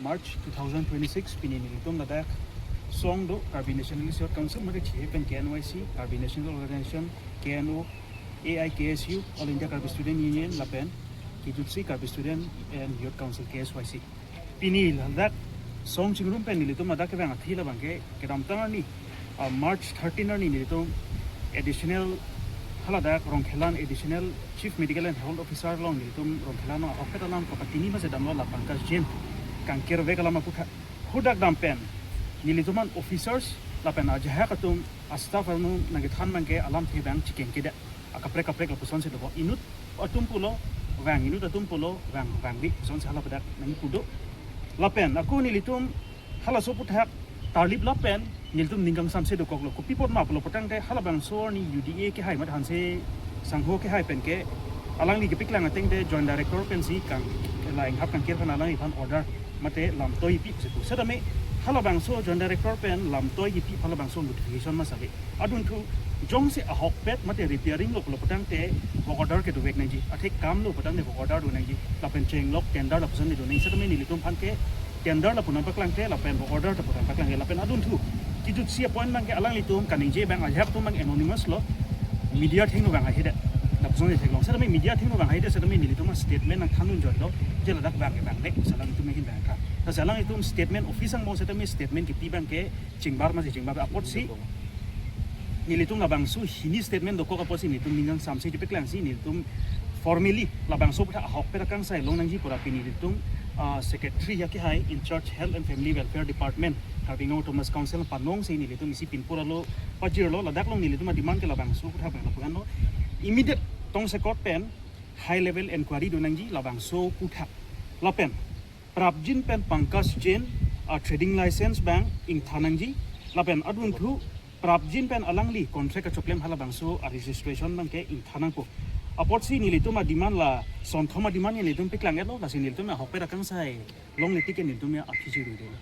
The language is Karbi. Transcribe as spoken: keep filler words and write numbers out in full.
March two thousand twenty-six, pini nelitum ladak song do Karbi Nationalist Youth Council, mate chehe pen K N Y C, Karbi National Organization, K N O, A I K S U, All India Karbi Student Union, lapen kijutsi Karbi Student and Youth Council, K S Y C. Pini ladak song chingrum pen nelitum ladak kevang athi labang ke kedamtang arni, ah, March thirteen arni nelitum additional haladak Rongkhelan Additional Chief Medical and Health Officer along nelitum Rongkhelan along ahokpet alam kapatini masi damlo la Pankaj Jain kangkirvek alam aphuthak. Hadak dam pen nelitum an officers lapen ajahak atum a-staff atum nangkethan abang ke alamthe abang chikengkedet akaprek kaprek lapusonsi dokok, inut atum pulo vang, inut atum pulo vang, vangve pusonsi hala ladak nangkipu do. Lapen ako nelitum halaso aphuthak tarlip lapen nelitum ning kangsamse dokoklo. Kopi apot ma pulo putangte halabangso arni U D A kehai mate Hanse Sangho kehai pen ke alangli kepaklang ateng te Joint Director pensi kang la inghap kangkir aphan alangliphan order mate lamtoi kipi pusi pu. Setame halabangso Joint Director pen lamtoi kipi halabangso notification ma ave. Adunthu jongsi ahokpet mate repairing lo pulo putangte work order kedovek nangji, athe kam lo putangte work order do nangji, lapen chenglok tender lapuson do nangji. Setame nelitum aphan ke tender lapu nangpaklangkle lapen work order lapu nangpaklangkle, lapen adunthu kijutsi appoint abang ke alanglitum kaningje abang, ajahak atum abang anonymous lo, media athengno vang haihedet. Lapuson theklong. Setame media athengno vang haihedet setame nelitum a-statement nangthandun joilo, je ladak vang ke vangvek, si alanglitum ahin vang kha. Lasi alanglitum statement office angbong setame statement kipi abang ke chingbar masi chingbar apotsi nelitum labangso hini statement dokok apotsi nelitum ning kangsamse chepaklangsi nelitum formally labangso aphuthak ahokpet akangsai long nangji pura pini nelitum, ah, secretary ya kehai in charge Health and Family Welfare Department Karbi Anglong Autonomous Council panongsi nelitum isi pinpur alo pajirlo, ladak along nelitum a-demand ke labangso aphuthak abang lapu-an lo, immediate tongsekot pen high level inquiry do nangji labangso aphuthak. Lapen prapjin pen Pankaj Jain a-trading license abang ingthan nangji, lapen adunthu prapjin pen alangli contract kachoklem halabangso a-registration abang ke ingthan nangpo. Apotsi nelitum a-demand la sonthom a-demand nelitum paklang-etlo, lasi nelitum ahokpet akangsai longle tik ke nelitum ya aphi chiru delo.